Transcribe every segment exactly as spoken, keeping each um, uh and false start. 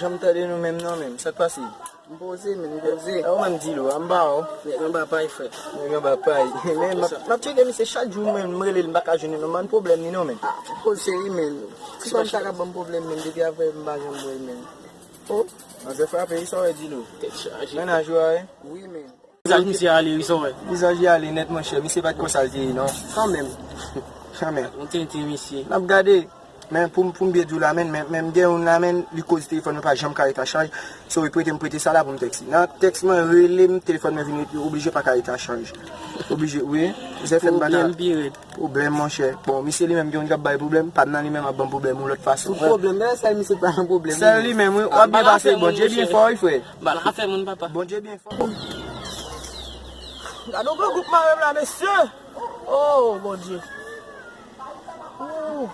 Janm tande nou menm non, menm. Sa k pase? M poze, men m poze. E ou menm, Dilo, anba ou. Nèg anba pay, frè. Nèg anba pay. Men m ap, m ap tcheke misye chak jou, men m rele l, m pa ka jwenn li non, ban m pwoblèm li non, men. Ah, poze wi, men. Ti fanm sa ka ban m pwoblèm, men, depi apre m pa janm wè l, men. Oh. Manzè frape, sa w wè, Dilo? Tèt chaje. Mennaj ou a, wi? Wi, men. Vizaj misye ale, wi, sa w wè. Vizaj li ale nèt, monchè. Misye pa t konsa l te ye, non. Kanmenm. Kanmenm. Yon tenten, misye. N ap gade. Men pou m, pou m byen di w la, men, men, men m gen youn la, men, li koze telefòn mwen pa janm ka ret a chaj. So, li prete m prete sa la pou m tèks li. Nan tèks mwen, rele m, telefòn mwen vin ret, li oblije pa ka ret a chaj. Oblije, wi. Zè fè m pa ka. Pwoblèm pi rèd. Pwoblèm, monchè. Bon, misye li menm gen youn k ap bay pwoblèm, pa m nan li menm ap ban m pwoblèm yon lòt fason. Tout pwoblèm, men sèl misye k pa nan pwoblèm. Sèl li menm, wi. W ap byen pase, Bondye byen fò, wi, frè. Bal afè moun, papa. Bondye byen fò. Gade yon grangou k mare m la, mesye. Oh, Bondye. Ooh.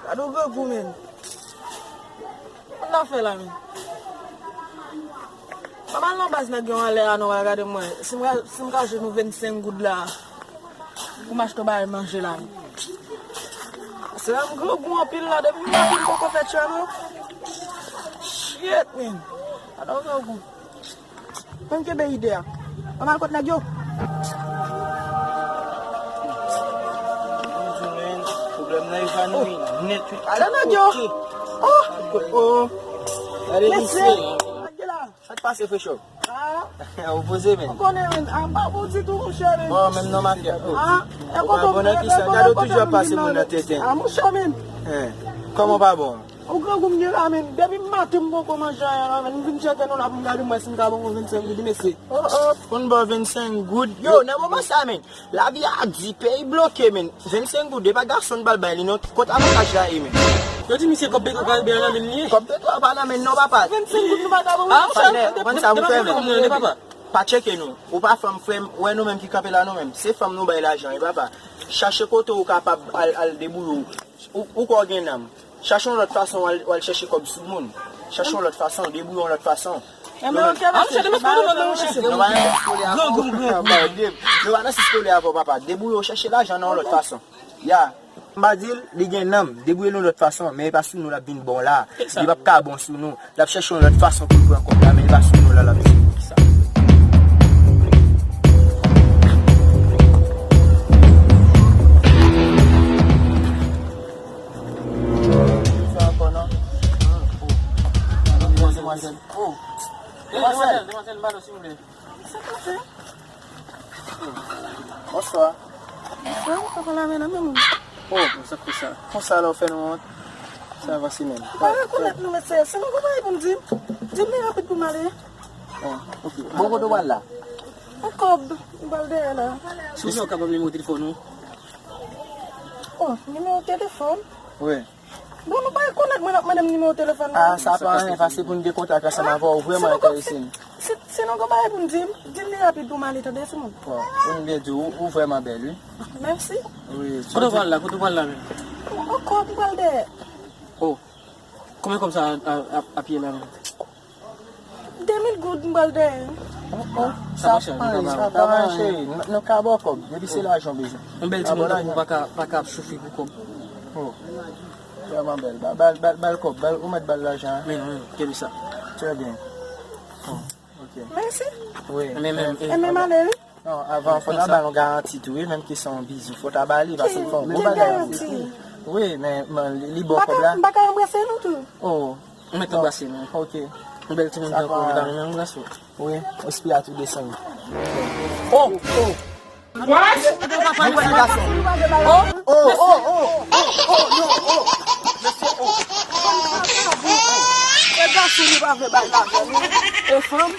Gade yon grangou, men. Sa n ap fè la, men? M ap al nan baz nèg yo anlè a non, al gade mwen. Si m ka, si m ka jwenn yon vennsenk goud la, pou m achte yon bagay manje la, men. Se la m grangou anpil la, depi m maten m poko fè tchè non. Shit, men. Gade yon grangou. Ann kenbe ide a. Ann al kot nèg yo. Pwoblèm nan evanoui nèt wi. Ale nèg yo. Oh! Oh! Gade misye. Sa k pase, frechò? Ah. Ou poze, men. Ou konnen, men. Ah, m pa bon ditou, monchè, men. Bon, menm non, mafya. Oh. Ah, ou pa bon nan kisa? Gade ou toujou ap pase moun nan tenten. Ah, monchè, men. Kòman w pa bon? Ou grangou m gen la, men. Depi maten m poko manje anyen la, men. M vin tcheke nou la pou m gade m wè si m ka ba w vennsenk goud, mesye. Oh, oh. Pou n ba w vennsenk goud. Yo, nan moman sa, men. Lavi a di, peyi bloke, men. Vennsenk goud, e pa gason n pral bay li, non. Kot avantaj la ye, men? Yo di misye kòb Petro Karibe a nan men li ye. Kòb Petro a pa nan men n non, papa. Vennsenk goud nou pa ka ba w. Ah, patnè, ou konn sa pou fè, men. Papa. Pa tcheke nou. Ou pa fanm, frè m. Wè nou menm ki kanpe la, nou menm. Se fanm nou bay lajan, wi, papa. Chache kote ou kapab al, al debouye w. Ou, ou kwè w gen nanm. Chache yon lòt fason, w al, w al chèche kòb sou moun. Chache yon lòt fason, debouye yon lòt fason. Enben, oke, mesye. Nou pa nan sis kole avè w, papa. Debouye w, chèche lajan nan yon lòt fason. Ya. M pa di l, li gen nanm. Debouye l yon lòt fason, men e pa sou nou l ap vin bon la. Li p ap ka bon sou nou. L ap chèche yon lòt fason pou l pran kòb la, men li pa sou nou la l ap di. Kisa? Sa ankò non? Demwazèl, demwazèl, demwazèl, pardon, silvouplè. Sa k pase? Bonswa. Bonswa, papa la men nan men moun. Oh, sa k fè sa? Konsa la w fè nou wont? Sa avanse menm. M pa rekonèt nou, mesye. Si nou gon bagay pou n di m, di m li rapid pou m ale. Oh, ok. Bon, kote w pral la? Yon kòb, m pral dèyè la. Si w vle, w ka ban m nimewo telefòn ou. Oh, nimewo telefòn? Wi. Bon, nou pa rekonèt mwen ap mande m nimewo telefòn nan. Ah, sa pa anyen, paske pou n gen kontak ansanm avè w, ou vrèman enterese m. Si, si nou gon bagay pou n di m, di m li rapid pou m ale, tande, timoun. Bon, pou n byen di w, ou vrèman bèl, wi. Mèsi. Wi. Kote w pral la? Kote w pral la menm? Ankò, m pral dèyè. Oh. Konbyen kòb sa a, a, a, ap ye la menm? De mil goud m pral dèyè. Oh, oh. Sa pa chè, sa pa chè. Nou ka ba w kòb. Depi se lajan w bezwen. Yon bèl timoun tankou w pa ka, pa ka ap soufri pou kòb. Oh. Vrèman bèl. Ba, ba, ba, ba l kòb. Ba l, ou mèt ba l lajan, hein? Wi, wi, kenbe sa. Trè byen. Oh, ok. Mèsi. Wi. Men, men, e, men m ale, wi. Non, avan, fò ta ba l yon garanti tou, wi, menm ki se yon bizou. Fò ta ba li, paske l fè yon bon bagay pou ou. Ki garanti? Wi, men, men li, li ba w kòb la. M pa ka, m pa ka anbrase nou tou? Oh. Ou mèt anbrase nou. Ok. Yon bèl timoun tankou w, m ta renmen anbrase w. Wi, espri a tou desann. Oh, oh. What? Yon bèl gason. Oh, oh, oh, oh. Oh, non, oh. Mesye, oh. E gason nou pa vle bay lajan, non. E fanm.